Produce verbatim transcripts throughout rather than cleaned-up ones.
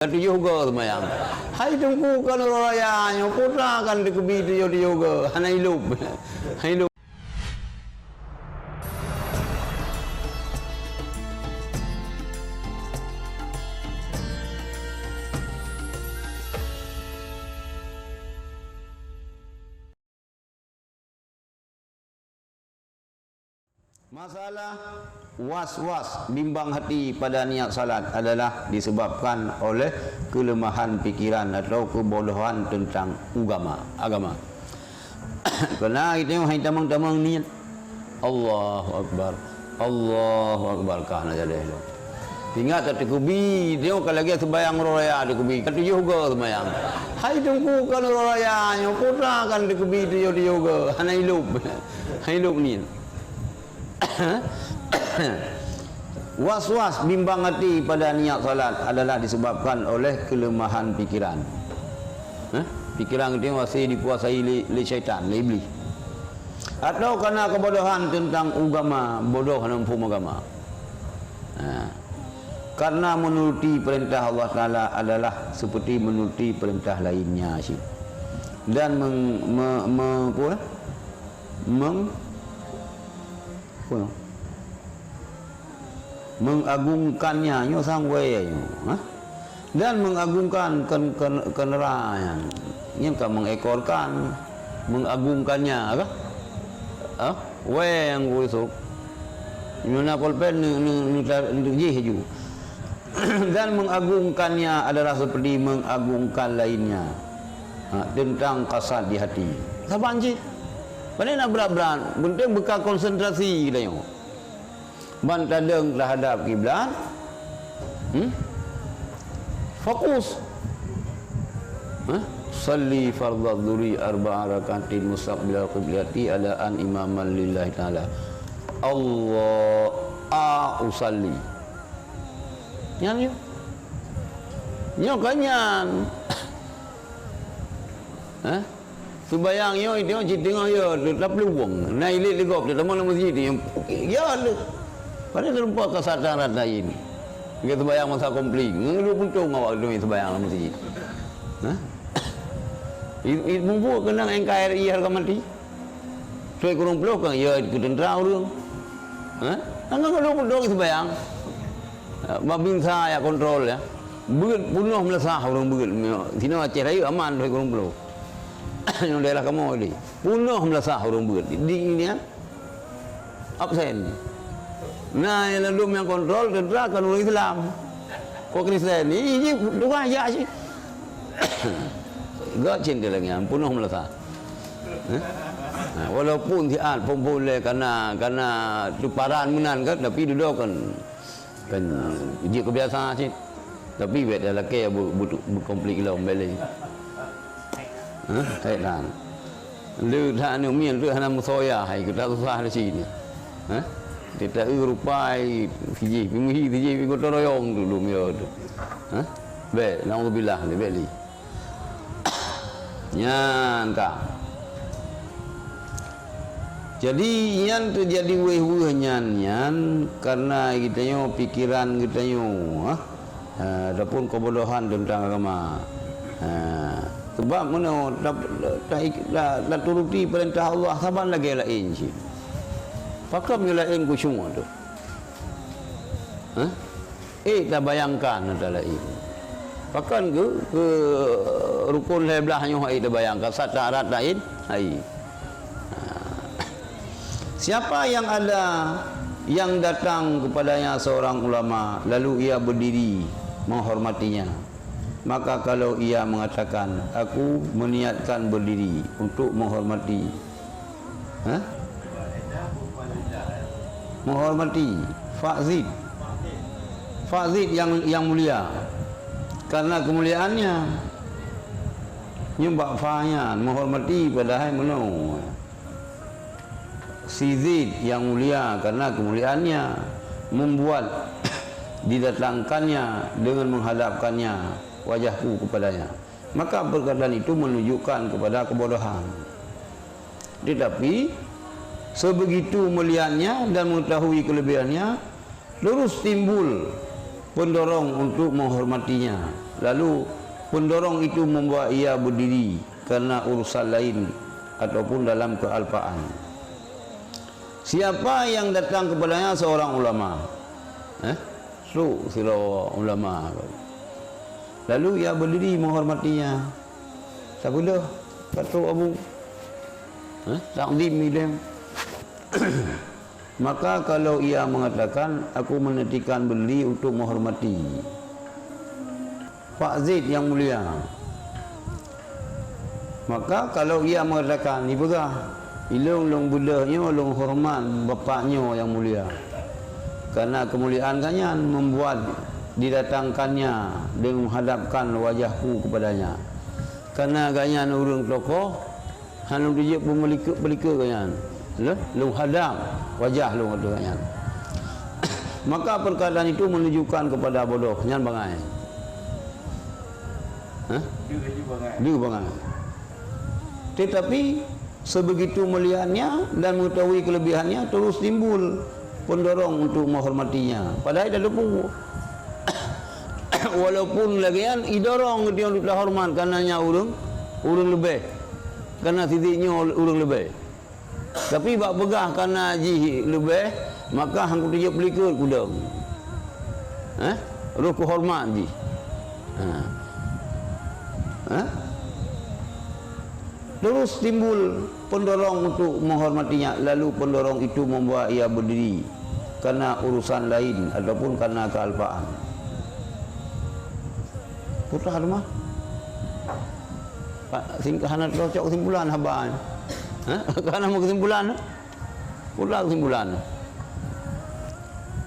Ka tujoh go seumayang. Hai Teungku, kan uroe raya nyoe, peue teuma kan teukeubie tujoh-tujoh go? Hana ilop. Hana ilop. Masalah was-was, bimbang hati pada niat salat adalah disebabkan oleh kelemahan pikiran atau kebodohan tentang ugama, agama. Karena itu hai tamong-tamong niat. Allahu Akbar. Allahu Akbar. Kah na jaleh tu. Ingat tak teukeubie, tengok ka lagèe seumayang uroe raya teukeubie. Ka tujoh go seumayang. Hai Teungku, kan uroe raya nyoe, peue teuma kan teukeubie tujoh-tujoh go? Hana ilop. Hana ilop ni. Was-was, bimbang hati pada niat salat adalah disebabkan oleh kelemahan pikiran. Hah? Pikiran kita masih dikuasai lé, lé syaitan, lé iblis. Atau karena kebodohan tentang ugama, bodoh dalam hukum agama. Ha. Karena menuruti perintah Allah Taala adalah seperti menuruti perintah lainnya cit. Dan meng, me, me, apa? Meng, apa? Mengagungkannya, nyoe sang wèe nyoe, ha? Dan mengagungkan ken-, ken-, kenera nyan. Nyan ka mengekorkan, mengagungkannya, apa? Ha? Wèe nyang geusup. Nyoe na polpen ne, ne, ne, ne jih ju. Dan mengagungkannya adalah seperti mengagungkan lainnya. Ha, tentang kasad di hati. Saban cit. Pane na brat-brat, penting beuka konsentrasi kita nyoe. Ban tadong terhadap kiblat. Hmm? Fokus. Hah? Salli fardhadz dhuhri arba'a rak'atin mustaqbilal qiblati adaan imaman lillahi ta'ala. Allah a usalli. Nyan nyoe. Nyoe ka nyan. Hah? Seubayang nyoe, itu cit teungoh ya, taplueng. Na ilét lé gob, teuma lam masjid nyoe. Ya, lé. Padahai teureumpok ka satan rata ini. Nggak seubayang masa kompli. Ngeulu puntong awak tu seubayang lam masjid. Hah? I, i, mubuet keunong N K R I harga mati. Tuai kurang puluh kan, ya, ke tentara ureueng. Hah? Ngeulu puntong seubayang. Babinsa ya kontrol ya. Beuet punoh meulasah ureueng beuet. Sinoe Aceh Rayeuk aman tuai kurang puluh. Nyoe daerah kamoe di. Punoh meulasah ureueng beuet. Di, di, di, absen. Nah, nyang ladom nyang kontrol teuntara kan ureueng Islam. Kok Kristen? Ini, ini tukang aja sih. Gak cinta lagi, punoh meulasah. Eh? Nah, walaupun siat pun boleh karena, karena tuparan meunan kan, tapi duduk kan. Kan, jeuet keubiasa cit. Tapi bèk dah lakèe bu-, bu-, beukonflik lom bèk lé. Hah? Hai tan. Le that aneuk miet tu hana meusoya, hai, kita susah di sini. Hah? Kita eu rupai, sijih pi meuhi, sijih pi gotong royong tu lom yo tu. Hah? Bèk, naudzubillah, bèk lé. Nyan ka. Jadi, nyan teujadi wéh-wéh nyan, nyan karena geutanyoe, pikiran geutanyoe, ha? Ha, ataupun kebodohan tentang agama. Ha, sebab meunoe, ta-, ta-, ta-, taturuti peurintah Allah saban lagèe laén cit. Pakon nyoe laén khusyuk tu? Hah? Eh, tabayangkan ata laén. Pakon keu, keu rukun lhèe blaih nyoe hai tabayangkan, syarat laén hai. Ha. Siapa yang ada, yang datang kepadanya seorang ulama, lalu ia berdiri menghormatinya, maka kalau ia mengatakan, "Aku meniatkan berdiri untuk menghormati," Hah? Menghormati. Fa'zid. Fa'zid yang, yang mulia. Karena kemuliaannya. Nyoe bak fa nyan, menghormati padahai meunoe. Si Zaid yang mulia karena kemuliaannya. Membuat didatangkannya dengan menghadapkannya wajahku kepadanya. Maka perkataan itu menunjukkan kepada kebodohan. Tetapi, sebegitu melihatnya dan mengetahui kelebihannya, terus timbul pendorong untuk menghormatinya. Lalu, pendorong itu membuat ia berdiri karena urusan lain ataupun dalam kealpaan. Siapa yang datang kepadanya seorang ulama, eh, trok sidroe ulama, lalu ia berdiri menghormatinya. Sapeue dah, ka trok Abu, eh, takzim ileng. Maka kalau ia mengatakan, "Aku menitikan berdiri untuk menghormati Pak Zaid yang mulia." Maka kalau ia mengatakan, ipeugah, "Ilong lôn beudôh nyoe lôn hormat bapak nyoe yang mulia, karena kemuliaan gobnyan membuat didatangkannya dan menghadapkan wajahku kepadanya. Karena gobnyan ureuëng tokoh, hana lôn tujok peumeulikot-peulikot gobnyan. Lôn, lôn hadap wajah lôn ateueh gobnyan." Maka perkataan itu menunjukkan kepada bodoh, nyan bangai. Hah? Deuh bangai. Tetapi, sebegitu mulianya dan mengetahui kelebihannya, terus timbul pendorong untuk menghormatinya. Padahal dia lupa. Walaupun lagée nyan, idorong dia untuk tahormat karena nya ureuëng, ureuëng leubeh. Karena sidiknya ureuëng leubeh. Tapi bak peugah karena jih leubeh, maka han kutujok peulikot kudong. Eh? Roh kuhormat jih. Ha. Eh? Terus timbul pendorong untuk menghormatinya, lalu pendorong itu membawa ia berdiri karena urusan lain ataupun karena kealpaan. Putra rumah. Pak, sing-, hana cocok kesimpulan haba nyoe. Ha? Hana mau kesimpulan. Ulang kesimpulan.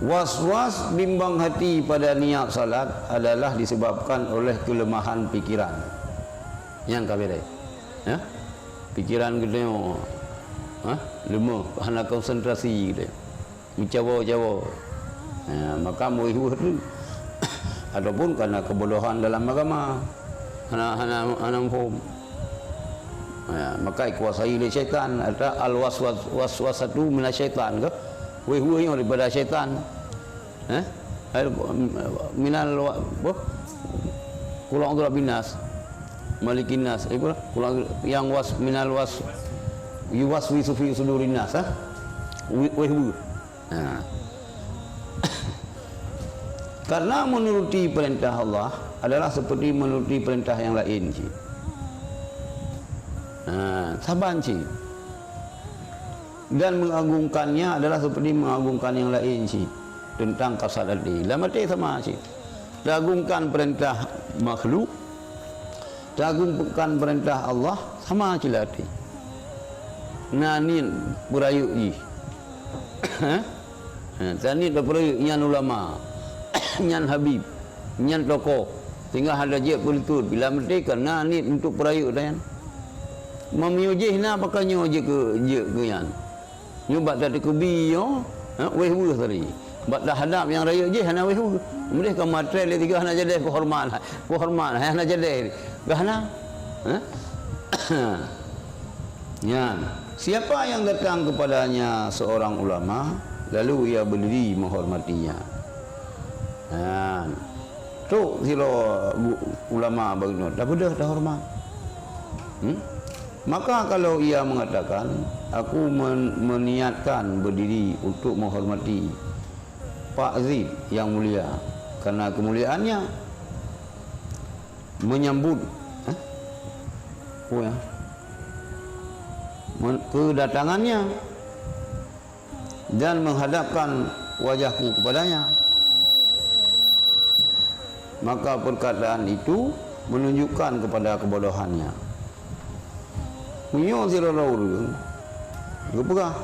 Was-was bimbang hati pada niat salat adalah disebabkan oleh kelemahan pikiran. Nyang ka beres. Ya? Pikiran geutanyoe, ha? Lemah, hana konsentrasi geutanyoe. Meucawa-cawa. Ha, maka meuheueh tu. Ataupun karena kebodohan dalam agama. Hana, hana, hana muphom. Ha, maka dikuasai lé syaitan. Ada al-waswas-, waswasatu minasyaitan ke? Heueh-heueh nyoe daripada syaitan. Eh? Al-, minal wa-, apa? Qul a'udzu birabbin nas, malikin nas. Eh, apa? Qul a'udzu, yang was-, minal was-, yuwaswisu fi sudurin nas, ha? Wi-, weh, wu. Ha. Karena menuruti perintah Allah adalah seperti menuruti perintah yang lain, cit. Ha, saban, cit. Dan mengagungkannya adalah seperti mengagungkan yang lain, cit. Tentang kasat hati. Lam até sama, cit. Diagungkan perintah makhluk, diagungkan perintah Allah, sama cit lam até. Na niet peurayeuk jih. Ha? Ha, taniet peurayeuk nyan ulama, nyan habib, nyan tokoh, sehingga hana jeuet peulikot bila meuti karena niet untuk peurayeuk dan. Meunyoe jih na pakon nyoe jeuet keu, jeuet keu nyan. Nyoe bak tateukeubie nyoe, ha, weh-weh tadi. Bak tahadab nyang rayeuk jih hana weh-weh. Meudeh ka matré lé tiga hana jadeh keuhormat, keuhormat, hana jadeh. Gah na? Ha? Nyan, siapa yang datang kepadanya seorang ulama, lalu ia berdiri menghormatinya. Nyan, trok sidroe gu-, ulama bagitu, dah beudôh dah hormat. Hmm? Maka kalau ia mengatakan, "Aku men-, meniatkan berdiri untuk menghormati Pak Zid yang mulia, karena kemuliaannya," menyambut, eh? Oh ya. Men-, kedatangannya dan menghadapkan wajahku kepadanya, maka perkataan itu menunjukkan kepada kebodohannya. Meunyoe sidroe ureuëng geupeugah,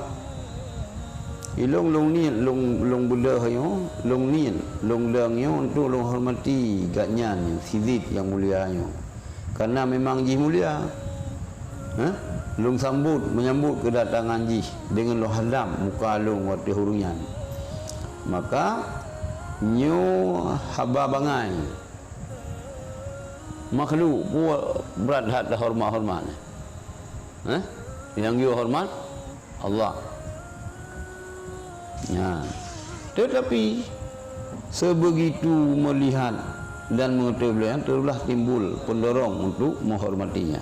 "Ilong lôn niet, lôn, lôn beudôh nyoe, lôn niet, lôn dong nyoe untuk lôn hormati gobnyan, si Zid nyang mulia nyoe, karena memang jih mulia." Hah? Lôn sambot, menyambot kedatangan jih deungon lôn hadab muka lôn watée ureuëng nyan. Maka nyoe haba bangai. Makhluk peue brat that tahormat-hormat. Eh? Nyang geuyue hormat Allah. Nyan. Tetapi, Sebegitu melihat dan mengetahui beliau, telah timbul pendorong untuk menghormatinya.